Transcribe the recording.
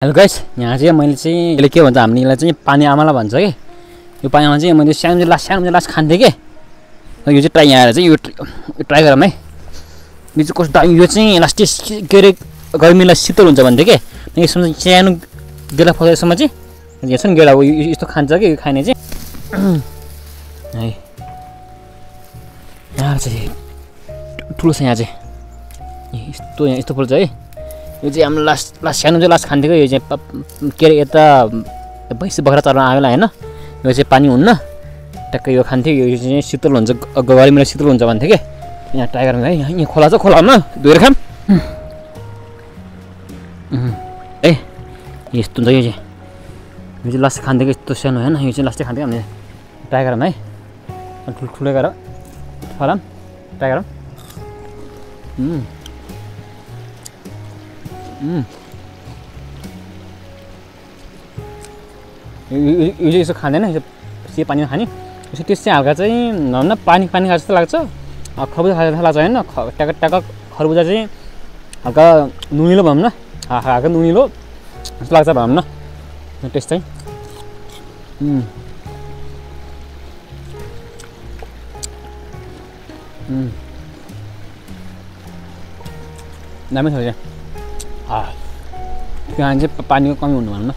Hello guys, यहाँ चाहिँ मैले चाहिँ यसले के भन्छ हामीलाई चाहिँ पानी आमाला भन्छ के। यो पानी आमा चाहिँ मैले सानो लास्ट खान्थेँ के। यो चाहिँ ट्राई यहाँ आएर चाहिँ यो ट्राई गरौँ है। यो चाहिँ कस्तो यो चाहिँ लास्टै के अरे गर्मीलाई शीतल हुन्छ भन्थ्यो के। यसमा चाहिँ सानो गेडा फसेसम्म चाहिँ यहाँ छ नि गेडा हो यस्तो खान्छ कि यो खाने चाहिँ है। यहाँ चाहिँ ठुलो छ यहाँ चाहिँ यस्तो फुल्छ है। यो चाहिँ हाम्रो लास्ट सानो चाहिँ लास्ट खान्थेको। यो चाहिँ के अरे यता भैँसी बख्रा चर्न आएला होइन। यो चाहिँ पानी हुन्न ट्याक्कै यो खान्थ्यो। यो चाहिँ शीतल हुन्छ गर्मीलाई शीतल हुन्छ भन्थ्यो कि। यहाँ ट्राई गरौँ है। यहाँ खोला छ, खोलामा धोएर खाऊँ ए। यस्तो हुन्छ यो चाहिँ लास्ट खान्थेको यस्तो सानो होइन। यो चाहिँ लास्टै खान्थ्यो हामीले। ट्राई गरौँ है। ठुलो गरौँ फलाम ट्राई गरौँ। यो चाहिँ यसो खाँदैन, यो पानीमा खाने। यसो त्यस चाहिँ हल्का चाहिँ भनौँ न पानी खाएको जस्तो लाग्छ। खरबुजा खाएको जस्तो लाग्छ होइन। ट्याक खरबुजा चाहिँ हल्का नुनिलो भनौँ न, हल्का नुनिलो जस्तो लाग्छ भनौँ न टेस्ट चाहिँ। दामी छ यहाँ चाहिँ पानीको कमी हुनु भनौँ न।